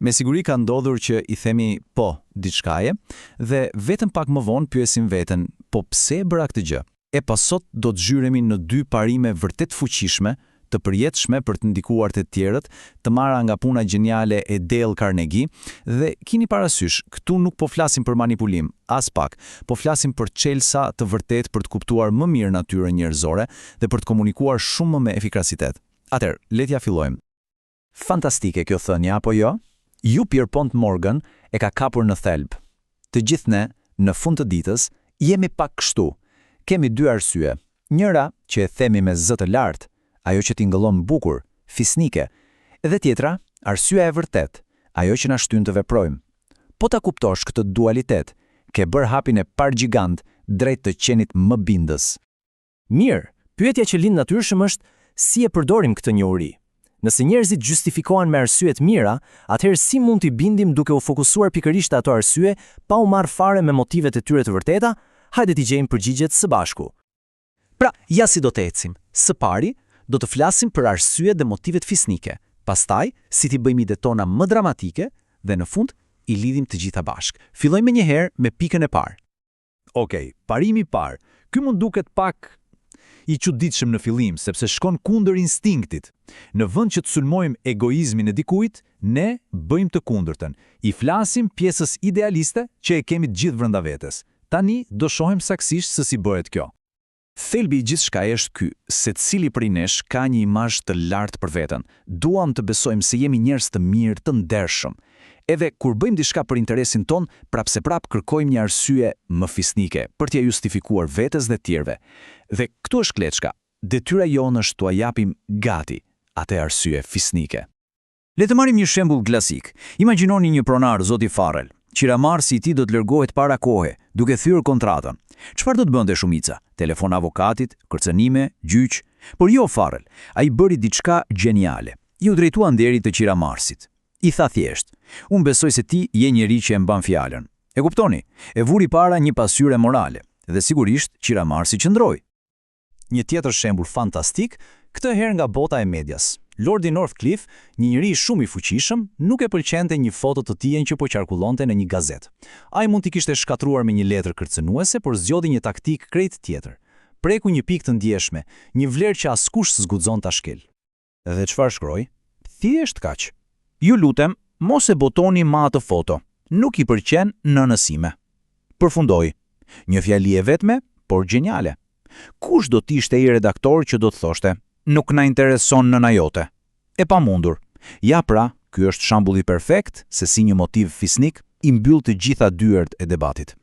Me siguri ka ndodhur që i themi po diçkaje dhe vetëm pak më vonë pyesim veten, po pse e bëra këtë gjë? E pa sot do të zhyremi në dy parime vërtet fuqishme, të përjetshme për të ndikuar te të tjerët, të marra nga puna gjeniale e Dale Carnegie dhe kini parasysh, këtu nuk po flasim për manipulim, aspak, po flasim për çelësa të vërtetë për të kuptuar më mirë natyrën njerëzore dhe për të komunikuar shumë më me efikasitet. Atëherë, le t'ia fillojmë. Fantastike kjo thënie, apo jo? J. Pierpont Morgan e ka kapur në thelb. Të gjithë ne, në fund të ditës, jemi pak kështu. Kemi dy arsye. Njëra, që e themi me zë të lartë, ajo që tingëllon bukur, fisnike. Dhe tjetra, arsyeja e vërtetë, ajo që na shtyn të veprojmë. Po ta kuptosh këtë dualitet, ke bërë hapin e parë gjigant drejt të qenit më bindës. Mirë, pyetja që lind natyrshëm është si e përdorim këtë njohuri? Nëse njerëzit justifikohen me arsye të mira, atëherë si mund t'i bindim duke u fokusuar pikërisht te ato arsye pa u marrë fare me motivet e tyre të vërteta? Hajde t'i gjejmë përgjigjet së bashku. Pra, ja si do të ecim. Së pari, do të flasim për arsyet dhe motivet fisnike, pastaj si t'i bëjmë idetë tona më dramatike dhe në fund i lidhim të gjitha bashkë. Fillojmë menjëherë me pikën e parë. Okej, parimi i parë. Ky mund duket pak i çuditshëm në fillim, sepse shkon kundër instinktit. Në vend që të sulmojmë egoizmin e dikujt, ne bëjmë të kundërtën. I flasim pjesës idealiste që e kemi të gjithë brenda vetes. Tani do shohim saktësisht se si bëhet kjo. Thelbi i gjithçkaje është ky, secili prej nesh ka një imazh të lartë për veten. Duam të besojmë se jemi njerëz të mirë, të ndershëm. Edhe kur bëjmë diçka për interesin tonë, prapëseprapë kërkojmë një arsye më fisnike, për t'ia justifikuar vetes dhe të tjerëve. Dhe këtu është kleçka, detyra jonë është t'ua japim gati atë arsye fisnike. Le të marrim një shembull klasik. Imagjinoni një pronar, zoti Farrell. Qiramarrësi i tij do të largohet para kohe, duke thyer kontratën. Çfarë do të bënte shumica? Telefon avokatit, kërcënime, gjyq? Por jo Farrell. Ai bëri diçka gjeniale. Iu drejtua nderit të qiramarrësit. I tha thjesht, Unë besoj se ti je njeri që e mban fjalën. E kuptoni? E vuri para një pasqyre morale. Dhe sigurisht, qiramarrësi qëndroi. Një tjetër shembull fantastik, këtë herë nga bota e medias. Lordi Northcliffe, një njeri shumë i fuqishëm, nuk e pëlqente një foto të tijën që po qarkullonte në një gazetë. Ai mund t'i kishte shkatërruar me një letër kërcënuese, por zgjodhi një taktikë krejt tjetër. Preku një pikë të ndjeshme, një vlerë që askush s'guxon ta shkelë. Dhe çfarë shkroi? Thjesht kaq. Ju lutem, mos e botoni më atë foto. Nuk i pëlqen nënës sime. Përfundoi. Një fjali e vetme, por gjeniale. Kush do të ishte ai redaktor që do të thoshte, nuk na intereson nëna jote? E pamundur. Ja pra, ky është shembulli perfekt se si një motiv fisnik i mbyll të gjitha dyert e debatit.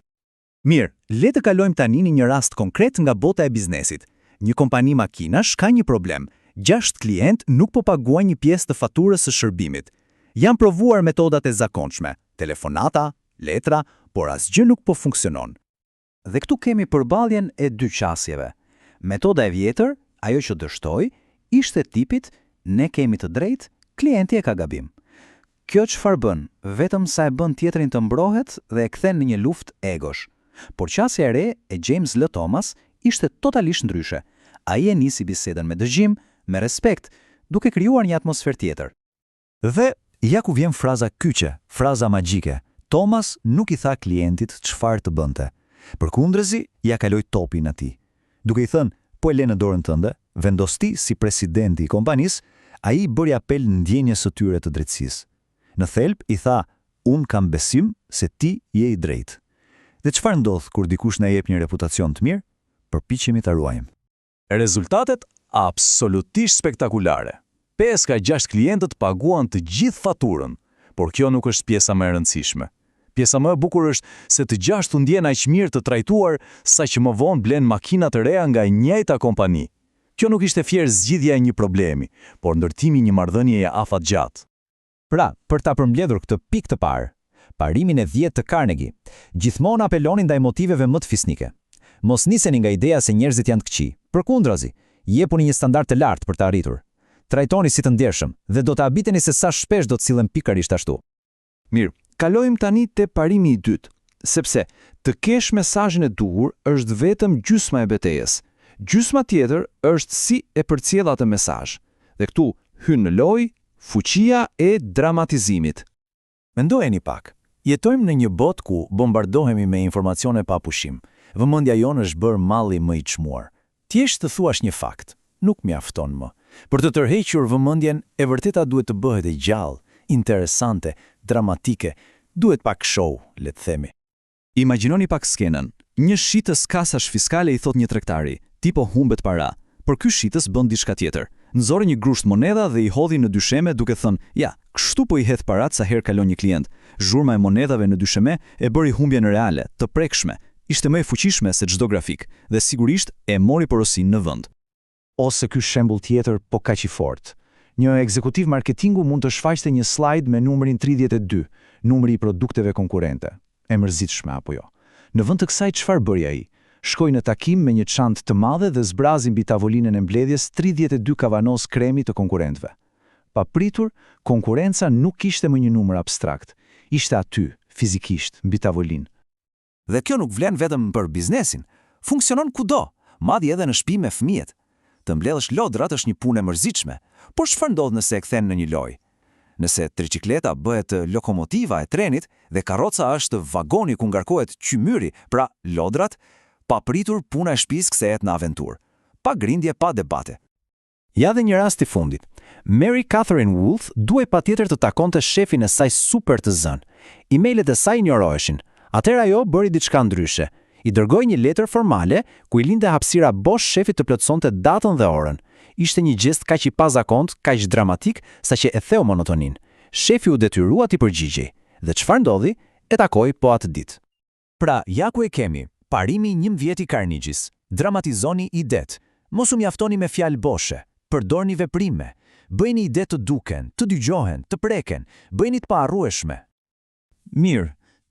Mirë, le të kalojmë tani në një rast konkret nga bota e biznesit. Një kompani makinash ka një problem. Gjashtë klientë nuk po paguajnë një pjesë të faturës së shërbimit. Janë provuar metodat e zakonshme, telefonata, letra, por asgjë nuk po funksionon. Dhe këtu kemi përballjen e dy qasjeve. Metoda e vjetër, ajo që dështoi, ishte tipit ne kemi të drejtë, klienti e ka gabim. Kjo çfarë bën, vetëm sa e bën tjetrin të mbrohet dhe e kthen në një luftë egosh. Por qasja e re e James L. Thomas ishte totalisht ndryshe. Ai e nisi bisedën me dëgjim, me respekt, duke krijuar një atmosferë tjetër. Dhe ja ku vjen fraza kyçe, fraza magjike, Thomas nuk i tha klientit çfarë të bënte. Përkundrazi, ia kaloi topin atij. Duke i thënë, po e le në dorën tënde, vendos ti si presidenti i kompanisë, ai i bëri apel ndjenjës së tyre të drejtësisë. Në thelb, i tha, unë kam besim se ti je i drejtë. Dhe çfarë ndodh kur dikush na jep një reputacion të mirë? Përpiqemi ta ruajmë. Rezultatet? Absolutisht spektakulare. Pesë nga gjashtë klientët paguan të gjithë faturën, por kjo nuk është pjesa më e rëndësishme. Pjesa më e bukur është se të gjashtë u ndjenë aq mirë të trajtuar, saqë më vonë blenë makina të reja nga e njëjta kompani. Kjo nuk ishte thjesht zgjidhja e një problemi, por ndërtimi i një marrëdhënieje afatgjatë. Pra, për ta përmbledhur këtë pikë të parë, parimin e 10 të Carnegie, gjithmonë apeloni ndaj motiveve më të fisnike. Mos niseni nga ideja se njerëzit janë të këqij. Përkundrazi, jepuni një standard të lartë për të arritur. Trajtoni si të ndershëm dhe do të habiteni se sa shpesh do të sillen pikërisht ashtu. Mirë, kalojmë tani te parimi i dytë, sepse të kesh mesazhin e duhur është vetëm gjysma e betejës. Gjysma tjetër është si e përcjell atë mesazh. Dhe këtu hyn në lojë fuqia e dramatizimit. Mendojeni pak. Jetojmë në një botë ku bombardohemi me informacione pa pushim. Vëmendja jonë është bërë malli më i çmuar. Thjesht të thuash një fakt, nuk mjafton më. Për të tërhequr vëmendjen, e vërteta duhet të bëhet e gjallë, interesante, dramatike, duhet pak show, le të themi. Imagjinoni pak skenën. Një shitës kasash fiskale i thotë një tregtari, ti po humbet para. Por ky shitës bën diçka tjetër. Nxori një grusht monedha dhe i hodhi në dysheme duke thënë, ja, kështu po i hedh parat sa herë kalon një klient. Zhurma e monedhave në dysheme e bëri humbjen reale, të prekshme. Ishte më e fuqishme se çdo grafik dhe sigurisht e mori porosinë në vend. Ose ky shembull tjetër po kaq i fortë. Një ekzekutiv marketingu mund të shfaqte një slajd me numrin 32, numri i produkteve konkurrente. E mërzitshme apo jo. Në vend të kësaj çfarë bëri ai? Shkoi në takim me një çantë të madhe dhe zbrazi mbi tavolinën e mbledhjes 32 kavanoz kremi të konkurrentëve. Papritur, konkurrenca nuk ishte më një numër abstrakt. Ishte aty, fizikisht, mbi tavolinë. Dhe kjo nuk vlen vetëm për biznesin. Funksionon kudo, madje edhe në shtëpi me fëmijët. Të mbledhësh lodrat është një punë e mërzitshme, por çfarë ndodh nëse e kthen në një lojë? Nëse triçikleta bëhet lokomotiva e trenit dhe karroca është vagoni ku ngarkohet qymyri, pra lodrat, papritur puna e shtëpisë kthehet në aventurë. Pa grindje, pa debate. Ja dhe një rast i fundit. Mary Catherine Wolf duhej patjetër të takonte shefin e saj super të zënë. E-mailet e saj injoroheshin. Atëherë ajo bëri diçka ndryshe. I dërgoi një letër formale ku i linte hapësira bosh shefit të plotësonte datën dhe orën. Ishte një gjest kaq i pazakontë, kaq dramatik, saqë e theu monotoninë. Shefi u detyrua t'i përgjigjej. Dhe çfarë ndodhi? E takoi po atë ditë. Pra, ja ku e kemi, parimi 11 i Carnegie-s. Dramatizoni idetë. Mos u mjaftoni me fjalë boshe, përdorni veprime. Bëjni ide të duken, të dëgjohen, të preken, bëjni të paharrueshme. Mirë,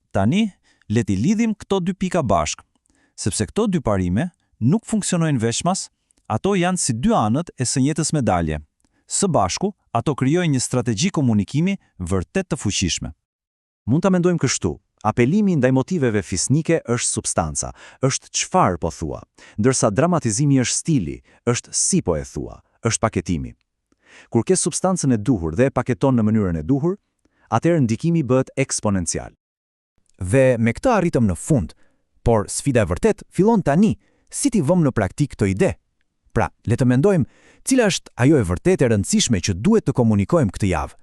tani le t'i lidhim këto dy pika bashkë, sepse këto dy parime nuk funksionojnë veçmas, ato janë si dy anët e së njëjtës medalje. Së bashku, ato krijojnë një strategji komunikimi vërtet të fuqishme. Mund ta mendojmë kështu, apelimi ndaj motiveve fisnike është substanca, është çfarë po thua, ndërsa dramatizimi është stili, është si po e thua, është paketimi. Kur ke substancën e duhur dhe e paketon në mënyrën e duhur, atëherë ndikimi bëhet eksponencial. Dhe me këtë arritëm në fund, por sfida e vërtetë fillon tani, si t'i vëmë në praktikë këto ide. Pra, le të mendojmë, cila është ajo e vërtetë e rëndësishme që duhet të komunikojmë këtë javë.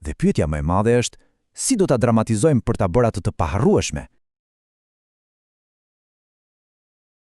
Dhe pyetja më e madhe është, si do ta dramatizojmë për ta bërë atë të paharrueshme?